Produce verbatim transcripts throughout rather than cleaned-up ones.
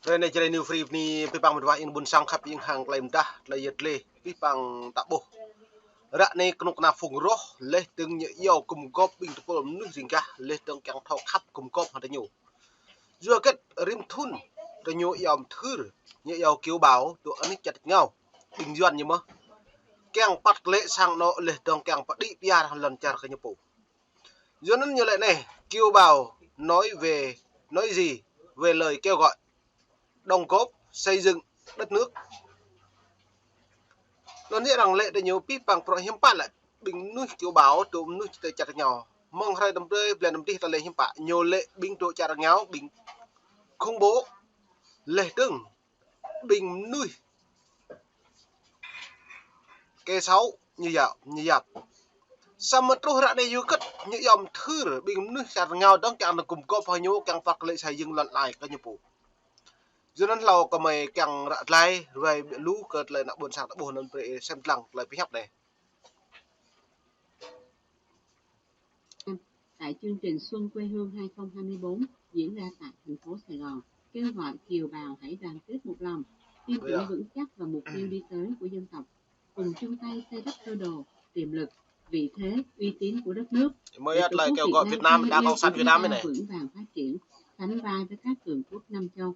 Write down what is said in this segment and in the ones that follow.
Hrơi anai Jrai New Free bơni abih bang met wa ƀing ƀôn sang khăp ƀing hăng tơlơi mơdah, tơlơi yet lĕ, abih bang ta ƀuh. Ră anai kơnuk kơna phung roh, laih dơ̆ng ñu iâu gum gŏp ƀing tơpul mơnuih riêng gah, laih dơ̆ng kiăng thâo khăp gum gŏp hăng tơ ñu. Yua hơget rĭm thŭn, tơ ñu iâu mơthưr, ñu iâu kiều bào, dŏ anih čar tač rơngiao, ƀing Yuan ñu mơ̆n. Kiăng păt klĕ sang anŏ laih dơ̆ng kiăng pơđĭ pơyar lŏn čar kơ ñu pô. Yua anŭn ñu laĭ anai, kiều bào nói về, nói gì về lời kêu gọi đóng góp xây dựng đất nước. Anŭn yơh arăng laĭ tơ ñu abih bang prŏng hiư̆m pă lĕ ƀing mơnuih kiều bào, dŏ mơnuih tơ čar tač rơngiao. Mơ̆ng hrơi năm hrơi, blan năm dih ta laĭ hiư̆m pă, ñu laĭ ƀing dŏ čar tač rơngiao, ƀing khủng bố, laih dơ̆ng ƀing mơnuih kơ sâo ñu yap, ñu yap. Samơ̆ truh ră anai yua hơget ñu iâu mơthưr ƀing mơnuih čar tač rơngiao dơ̆ng kiăng gum gŏp hăng ñu kiăng păt klĕ xây dựng lŏn čar kơ ñu pô. Yua anŭn hlâo kơmơi kiăng ră glaĭ, ruai ƀiă lu kơ tơlơi ană ƀôn sang ta ƀuh anŭn brơi sem lăng tơlơi pơhiăp anai. Tại chương trình Xuân Quê Hương hai không hai bốn diễn ra tại thành phố Sài Gòn, kêu gọi kiều bào hãy đoàn kết một lòng, tin tưởng vững chắc vào mục tiêu đi tới của dân tộc, cùng chung tay xây đắp cơ đồ, tiềm lực, vị thế, uy tín của đất nước để Tổ quốc Việt Nam vươn lên vững vàng phát triển, sánh vai với các cường quốc Nam châu.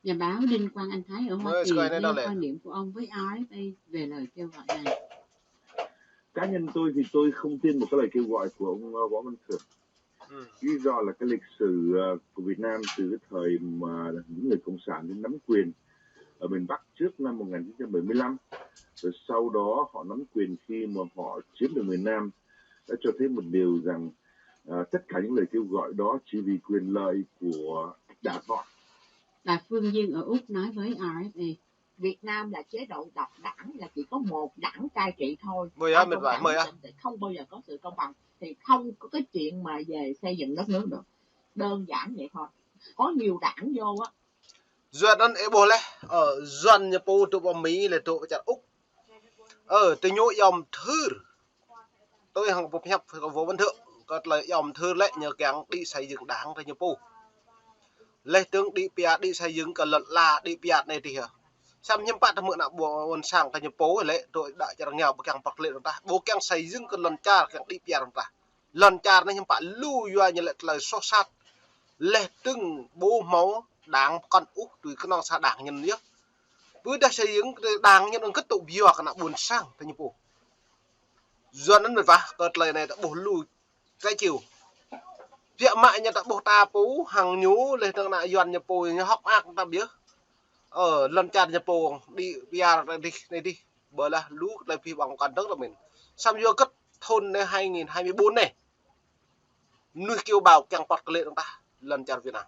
Nhà báo Đinh Quang Anh Thái ở Hoa Kỳ nêu quan điểm của ông với R F A về lời kêu gọi này. Cá nhân tôi thì tôi không tin một cái lời kêu gọi của ông, ờ, Võ Văn Thưởng. Lý do là cái lịch sử, ờ, của Việt Nam từ cái thời mà những người cộng sản nắm quyền ở miền Bắc trước năm một ngàn chín trăm bảy mươi lăm, rồi sau đó họ nắm quyền khi mà họ chiếm được miền Nam đã cho thấy một điều rằng, ờ, tất cả những lời kêu gọi đó chỉ vì quyền lợi của đảng họ. Bà Phương Duyên ở Úc nói với R F A. Việt Nam là chế độ độc đảng, là chỉ có một đảng cai trị thôi. Mười á, Ai mệt cũng mỏi, cản mười á. Định thì không bao giờ có sự công bằng. Thì không có cái chuyện mà về xây dựng đất nước được. Đơn giản vậy thôi. Có nhiều đảng vô á. Yua anŭn ih ƀuh laih, ơ, Yuan ñu pô dŏ pơ Mi laih dŏ pơ čar Úc. Ơ, tơ ñu iâu mơthưr. Tui hăng pơhiăp kơ Võ Văn Thưởng, kơ tơlơi iâu mơthưr lĕ ñu kiăng đĭ xây dựng đảng tơ ñu pô. Laih dơ̆ng đĭ pia đĭ xây dựng kơ lŏn čar đĭ pia anai dih hă. Samơ̆ hiư̆m pă tơmư̆ ană ƀôn sang kơ ñu pô lĕ, dŏ đa čar rơngiao ƀu kiăng păt klĕ dơ̆ng tah, ƀu kiăng xây dựng kơ lŏn čar kiăng đĭ pia dơ̆ng tah. Lŏn čar anai hiư̆m pă lu yua ñu lĕ tơlơi soh sat. Laih dơ̆ng ƀu hmâo đảng pơkŏn ôh, tui kơnơ̆ng sa đảng ñu yơh. Ƀôdah xây dựng đảng ñu ƀu kơt tŭ biă kơ ană ƀôn sang tơ ñu pô. Yua anŭn met wa kơ tơlơi anai ta ƀuh lu tơlơi čiu. Biă mă ñu ta ƀuh ta pô hăng ñu laih dơ̆ng ană Yuan ñu pô ñu hŏk mơak ta biă. Ơ, lŏn čar ñu pô đĭ pia anai dih, anai dih. Ƀơi lah lu tơlơi pih ƀơ̆ng kăn dơ̆ng tơ min. Samơ̆ yua hơget thŭn anai hai nghìn hai mươi bốn anai. Mơnuih kiều bào kiăng păt klĕ dơ̆ng tah lŏn čar Việt Nam.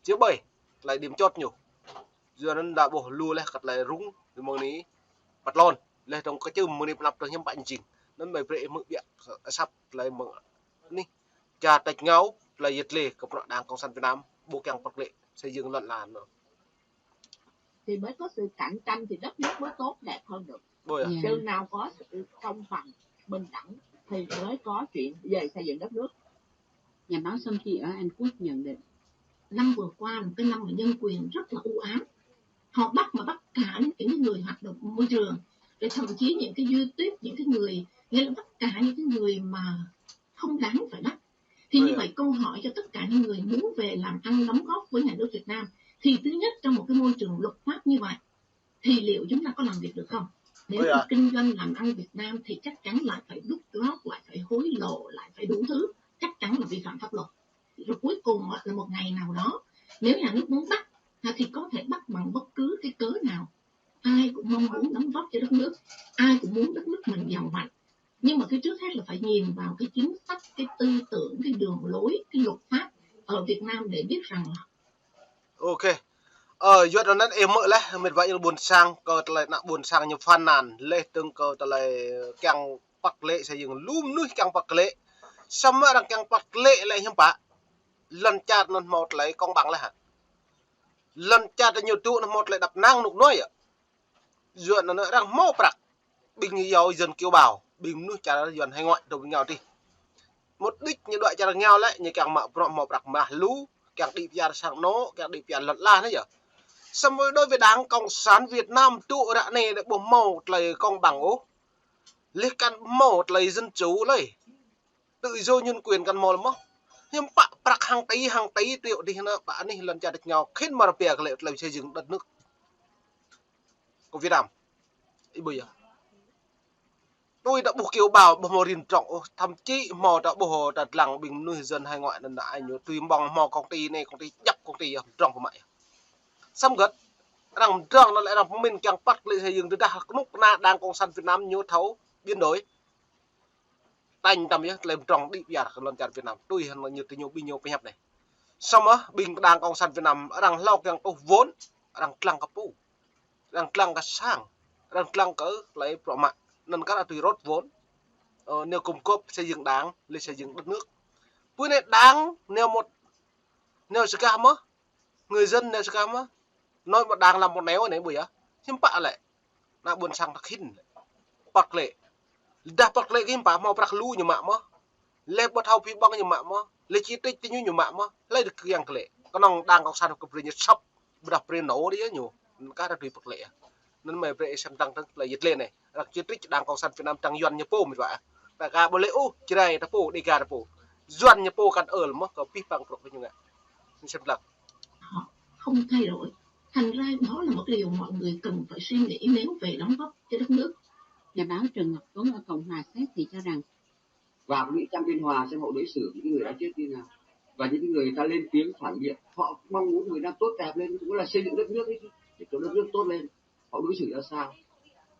Či ƀơi, tơlơi điểm chốt ñu. Yua anŭn ta ƀuh lu laih kơ tơlơi rŭng, mơ̆ng anai, păt lŏn, laih dơ̆ng kơ čưm mơ̆ng anai pơnăp tơ̆ng hiư̆m pă jing. Anŭn mơi brơi hmư̆ biă, ơ, asăp tơlơi mơ̆ng anai. Čar tač rơngiao, tơlơi yet lĕ kơ prŏng đảng Cộng sản Việt Nam, ƀu kiăng păt klĕ, xây dựng lŏn čar anŭn. Thì mới có sự cạnh tranh thì đất nước mới tốt đẹp hơn được. Ôi à. Dạ. Chừng nào có sự công bằng, bình đẳng thì mới có chuyện về xây dựng đất nước. Nhà báo Song Chi ở Anh Quốc nhận định. Năm vừa qua là một cái năm mà nhân quyền rất là u ám. Họ bắt mà bắt cả những cái người hoạt động môi trường, rồi thậm chí những cái YouTube, những cái người, nghĩa là bắt cả những cái người mà không đáng phải bắt. Thì như vậy câu hỏi cho tất cả những người muốn về làm ăn đóng góp với nhà nước Việt Nam, thì thứ nhất trong một cái môi trường luật pháp như vậy thì liệu chúng ta có làm việc được không? Nếu mà kinh doanh làm ăn Việt Nam thì chắc chắn lại phải đút lót, lại phải hối lộ, lại phải đủ thứ, chắc chắn là vi phạm pháp luật. Rồi cuối cùng á, là một ngày nào đó nếu nhà nước muốn bắt ha, thì có thể bắt bằng bất cứ cái cớ nào. Ai cũng mong muốn đóng góp cho đất nước, ai cũng muốn đất nước mình giàu mạnh. Nhưng mà cái trước hết là phải nhìn vào cái chính sách, cái tư tưởng, cái đường lối, cái luật pháp ở Việt Nam để biết rằng là Ok. Ơ, yua anŭn ih hmư̆ laih, met wa ƀôn sang, kơ tơlơi ană ƀôn sang ñu phàn nàn, laih dơ̆ng kơ tơlơi kiăng păt klĕ xây dựng lu mơnuih kiăng păt klĕ. Samơ̆ arăng kiăng păt klĕ lĕ hiư̆m pă. Lŏn čar anŭn hmâo tơlơi công bằng laih hă. Lŏn čar tơ ñu dŏ anŭn hmâo tơlơi đăp năng rơnŭk rơnua yơh. Yua anŭn arăng hmâo prăk. Ƀing ñu iâu dân kiều bào, ƀing mơnuih čar Yuan hải ngoại dŏ ƀơi rơngiao dih. Mục đích ñu dŏ čar rơngiao lĕ, ñu kiăng mă prŏng hmâo prăk mah lu, kiăng đĭ pia sang anŏ, kiăng đĭ pia lŏn čar anai yơh. Samơ̆ đối với Đảng Cộng sản Việt Nam tŭ ră anai ƀu hmâo tơlơi công bằng ôh. Lĕ kăn hmâo tơlơi dân chủ lơi. Tự do nhân quyền kăn hmâo lơi mơ̆. Hiư̆m pă prăk hàng tỷ, hàng tỷ triệu dih anŭn, ƀă anih lŏn čar ta ñu khĭn mă rơbia kơ lĕ tơlơi xây dựng đất nước của Việt Nam. Ih ƀuh yơh. Tui ta ƀuh kiều bào, ƀuh hmâo rin trong ôh, thậm chí hmâo ta ƀuh ta lăng ƀing mơnuih dân hải ngoại anŭn anai ñu tui ƀơ̆ng hmâo công ty anai, công ty djŏp, công ty yơh, trong pơmă yơh. Samơ̆ gơ̆t, arăng trong anŭn lĕ arăng pơmĭn kiăng păt lĕ xây dựng tơdah kơnuk kơna Đảng Cộng sản Việt Nam ñu thâo biến đổi. Tañ tăm yơh, tơlơi trong đĭ pơyar kơ lŏn čar Việt Nam. Tui hăng ñu tui ñu ƀing ñu pơhiăp anai. Samơ̆ ƀing Đảng Cộng sản Việt Nam arăng hlâo kiăng tuh vốn, arăng lăng kơ pô. Arăng lăng kơ sang, arăng lăng kơ tơlơi prŏ mă. Anŭn kar tui rót vốn. Ơ, ñu gum góp xây dựng Đảng, lĕ xây dựng đất nước. Pui anai Đảng ñu một, ñu sơgah mơ̆, người dân ñu sơgah mơ̆. Nói một Đảng làm một nẻo anai ƀuh yơh. Hiư̆m pă lĕ. Ană ƀôn sang ta khĭn. Păt lĕ. Dah păt lĕ kơ hiư̆m pă hmâo prăk lu ñu mă mơ̆. Lĕ ƀu thâo phi ƀơ̆ng ñu mă mơ̆. Lĕ chỉ trích tơ ñu ñu mă mơ̆. Lĕ dơ̆ kiăng kơ lĕ. Kơnơ̆ng Đảng Cộng sản kơ brơi ñu săp. Ƀôdah brơi nô đih ñu. Anŭn kar tui păt lĕ yơh. Anŭn mơ̆ brơi ih sem lăng tơ̆ng tơlơi yet lĕ anai. Arăng chỉ trích Đảng Cộng sản Việt Nam tăng yuan ñu pô mĭt wa. Ta ka ƀu lĕ ôh, Jrai ta pô, Đêga ta pô. Yuan ñu pô kăn ơl mơ̆ kơ pih păng prŏk kơ ñu ngă. Ih sem lăng. Họ không thay đổi. Thành ra đó là một điều mọi người cần phải suy nghĩ nếu về đóng góp cho đất nước. Nhà báo Trần Ngọc Tuấn ở Cộng hòa Séc thì cho rằng và cũng bị Trăng Biên Hòa xem họ đối xử với những người đã chết như thế nào. Và những người ta lên tiếng phản biện, họ mong muốn người ta tốt đẹp lên, cũng là xây dựng đất nước ấy chứ, để cho đất nước tốt lên. Họ đối xử ra sao?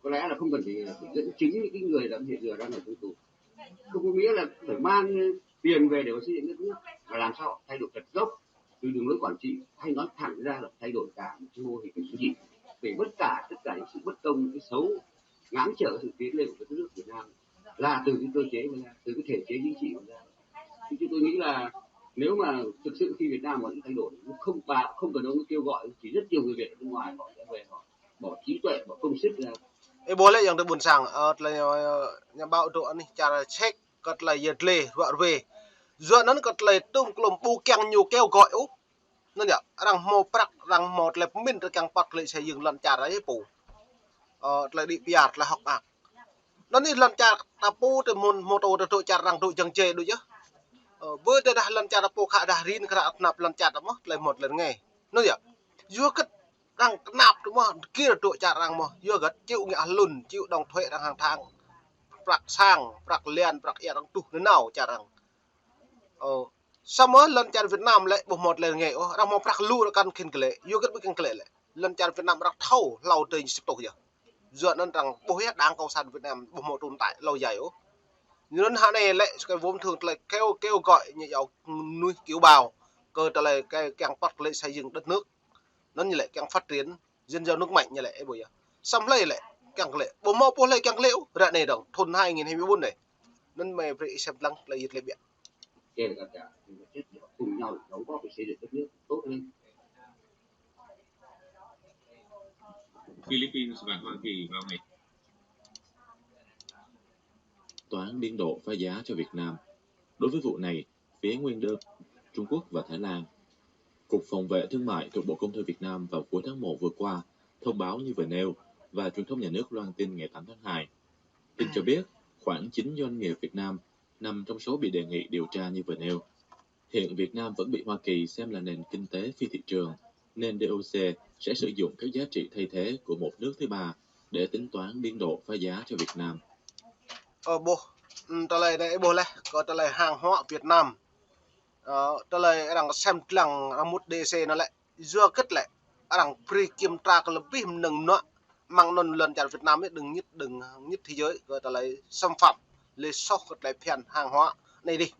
Có lẽ là không cần phải, phải dẫn chứng những cái người đã hiện giờ đang ở trong tù. Không có nghĩa là phải mang tiền về để mà xây dựng đất nước, mà làm sao họ thay đổi thật gốc từ đường lối quản trị, hay nói thẳng ra là thay đổi cả một cái mô hình chính trị, để tất cả, tất cả những sự bất công, những cái xấu ngáng trở sự tiến lên của đất nước Việt Nam là từ cái cơ chế mà ra, từ cái thể chế chính trị mà ra. Thì tôi nghĩ là nếu mà thực sự khi Việt Nam muốn thay đổi, không, bà không cần ông kêu gọi, chỉ rất nhiều người Việt ở nước ngoài họ sẽ về, họ bỏ trí tuệ, bỏ công sức ra. Ih ƀuh lĕ yơh tơ ƀôn sang, ơ, tơlơi ñu, ñu ƀuh tơ anih čar Séc, kơ tơlơi yet lĕ, ruă rơwe. Yua anŭn kơ tơlơi tŭm klum ƀu kiăng ñu kêu gọi ôh. Anŭn yơh, arăng hmâo prăk, arăng hmâo tơlơi pơmĭn tơ kiăng păt lĕ xây dựng lŏn čar ih pô. Ơ, tơlơi đĭ pơyar, tơlơi hơ̆k mơak. Anŭn anih lŏn čar ta pô tơ mơ̆n hmâo tơ tơ dŏ čar arăng dŏ jăng jê đôč yơh. Ơ, ƀơi tơdah lŏn čar ta pô khă dah rin kơ ră tơnap lŏn čar ta mơ̆, tơlơi hmâo tơlơi rơngai. Anŭn yơh. Yua hơget arăng tơnap tơ mơ̆, kir dŏ čar arăng mơ̆. Yua hơget chịu ngă hlŭn, chịu đóng thuế arăng hàng tháng. Prăk sang, prăk lian, prăk ia arăng tuh nanao čar arăng. Ơ, samơ̆ lŏn čar Việt Nam lĕ ƀu hmâo tơlơi rơngai ôh, arăng hmâo prăk lu arăng kăn khĭn kơ lĕ, yua hơget ƀu kiăng kơ lĕ lĕ. Lŏn čar Việt Nam arăng thâo hlâo tơdơi ñu sĭt tuh yơh. Yua anŭn arăng ƀuh yơh Đảng Cộng sản Việt Nam ƀu hmâo tồn tại lâu dài ôh. Anŭn hă anai lĕ, sơkai wơ̆t thâo tơlơi kêu, kêu gọi ñu yua mơnuih kiều bào, kơ tơlơi kơ kiăng păt lĕ xây dựng đất nước. Anŭn ñu lĕ kiăng phát triển dân giàu nước mạnh ñu lĕ, ih ƀuh yơh. Samơ̆ hlơi lĕ kiăng kơ lĕ, ƀu hmâo pô hlơi kiăng kơ lĕ ôh, ră anai dong, thun hai nghìn hai mươi bốn anai. Anŭn mơ̆ brơi ih sem lăng tơlơi yet lĕ biă. Kể cả, cả, cùng nhau đóng góp để xây dựng đất nước tốt lên. Philippines và Hoa Kỳ vào ngày Tòa án biên độ phá giá cho Việt Nam. Đối với vụ này, phía nguyên đơn Trung Quốc và Thái Lan. Cục Phòng vệ Thương mại thuộc Bộ Công Thương Việt Nam vào cuối tháng một vừa qua thông báo như vừa nêu và truyền thông nhà nước loan tin ngày tám tháng hai. Tin cho biết, khoảng chín doanh nghiệp Việt Nam nằm trong số bị đề nghị điều tra như vừa nêu. Hiện Việt Nam vẫn bị Hoa Kỳ xem là nền kinh tế phi thị trường, nên đê ô xê sẽ sử dụng các giá trị thay thế của một nước thứ ba để tính toán biên độ phá giá cho Việt Nam. Ơ, ƀuh, ưm, tơlơi anai ih ƀuh lĕ, kơ tơlơi hàng hóa Việt Nam. Ơ, tơlơi arăng sem lăng arăng mŭt đê ô xê anŭn lĕ, yua hơget lĕ, arăng brơi kiểm tra kơ lĕ pih mơnơ̆ng mơnuă, mơ̆ng anŭn lŏn čar Việt Nam ih đơ̆ng nhất, đơ̆ng nhất thế giới kơ tơlơi xâm phạm, lĕ soh kơ tơlơi phiăn hàng hóa anai dih.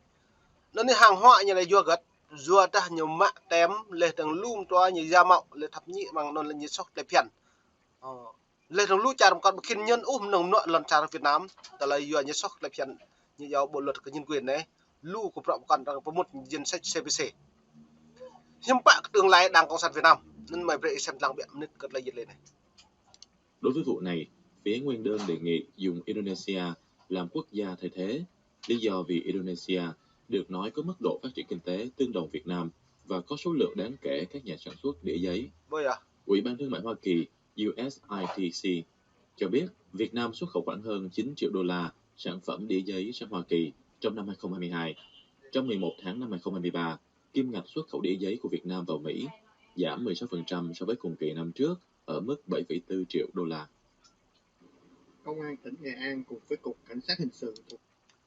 Anŭn anih hàng hóa ñu lĕ yua hơget, yua dah ñu mă tem, lĕ dơ̆ng lŏm tua ñu giả mạo, lĕ thậm chí mơ̆ng anŭn lĕ ñu soh tơlơi phiăn. Ơ, lĕ dơ̆ng lu čar pơkŏn ƀu khĭn ñen ôh mơnơ̆ng mơnuă lŏn čar Việt Nam, tơlơi yua ñu soh tơlơi phiăn, ñu yua bộ luật kơ nhân quyền anai, lu kơ prŏ pơkŏn arăng pơmŭt danh sách C P C. Hiư̆m pă kơ tương lai Đảng Cộng sản Việt Nam, anŭn mơ̆ brơi ih sem lăng biă mơnit kơ tơlơi yet lĕ anai. Đối với vụ này, phía nguyên đơn đề nghị dùng Indonesia làm quốc gia thay thế. Lý do vì Indonesia được nói có mức độ phát triển kinh tế tương đồng Việt Nam và có số lượng đáng kể các nhà sản xuất đĩa giấy. Ƀuh yơh. Ủy ban Thương mại Hoa Kỳ, U S I T C, cho biết Việt Nam xuất khẩu khoảng hơn chín triệu đô la sản phẩm đĩa giấy sang Hoa Kỳ trong năm hai không hai hai. Trong mười một tháng năm hai không hai ba, kim ngạch xuất khẩu đĩa giấy của Việt Nam vào Mỹ giảm mười sáu phần trăm so với cùng kỳ năm trước, ở mức bảy phẩy bốn triệu đô la. Công an tỉnh Nghệ An cùng với Cục Cảnh sát Hình sự thuộc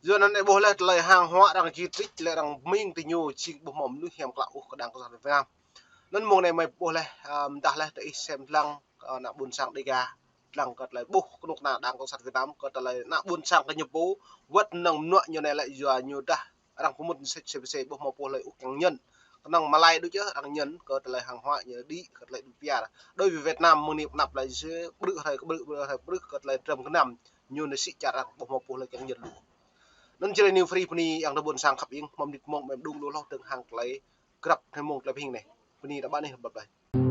Yua anŭn ih ƀuh laih tơlơi hàng hóa arăng či trích, lĕ arăng mĭn tơ ñu jing ƀu hmâo mơnuih hiam klă ôh kơ đảng cộng sản Việt Nam. Anŭn mông anai mơi ƀuh laih, ơ, mơdah laih tơ ih sem lăng, ơ, ană ƀôn sang Đêga, lăng kơ tơlơi ƀuh kơnuk kơna đảng cộng sản Việt Nam, kơ tơlơi ană ƀôn sang kơ ñu pô, wơ̆t mơnơ̆ng mơnuă ñu anai lĕ yua ñu dah arăng pơmŭt sĕ sĕ pơsĕ ƀu hmâo pô hlơi ôh kiăng ñen. Kơnơ̆ng mơlai đôč yơh arăng ñen kơ tơlơi hàng hóa ñu đĭ kơ tơlơi đu pia. Đối với Việt Nam mơ̆ng anai pơnăp laĭ sĕ ƀrư̆ hrơi kơ ƀrư̆, ƀrư̆ hrơi ƀrư̆ kơ tơlơi trơm gơnam ñu anai sĭ čar arăng ƀu hmâo pô hlơi kiăng ñen lu. Anŭn Jrai New Free bơni yang tơ ƀôn sang khăp ing, mơ̆ng mơnit mông mơ̆ng đung lu hloh dơ̆ng hăng tơlơi grăp anai mông tơlơi pơhing anai. Bơni đa ƀă anai bye bye.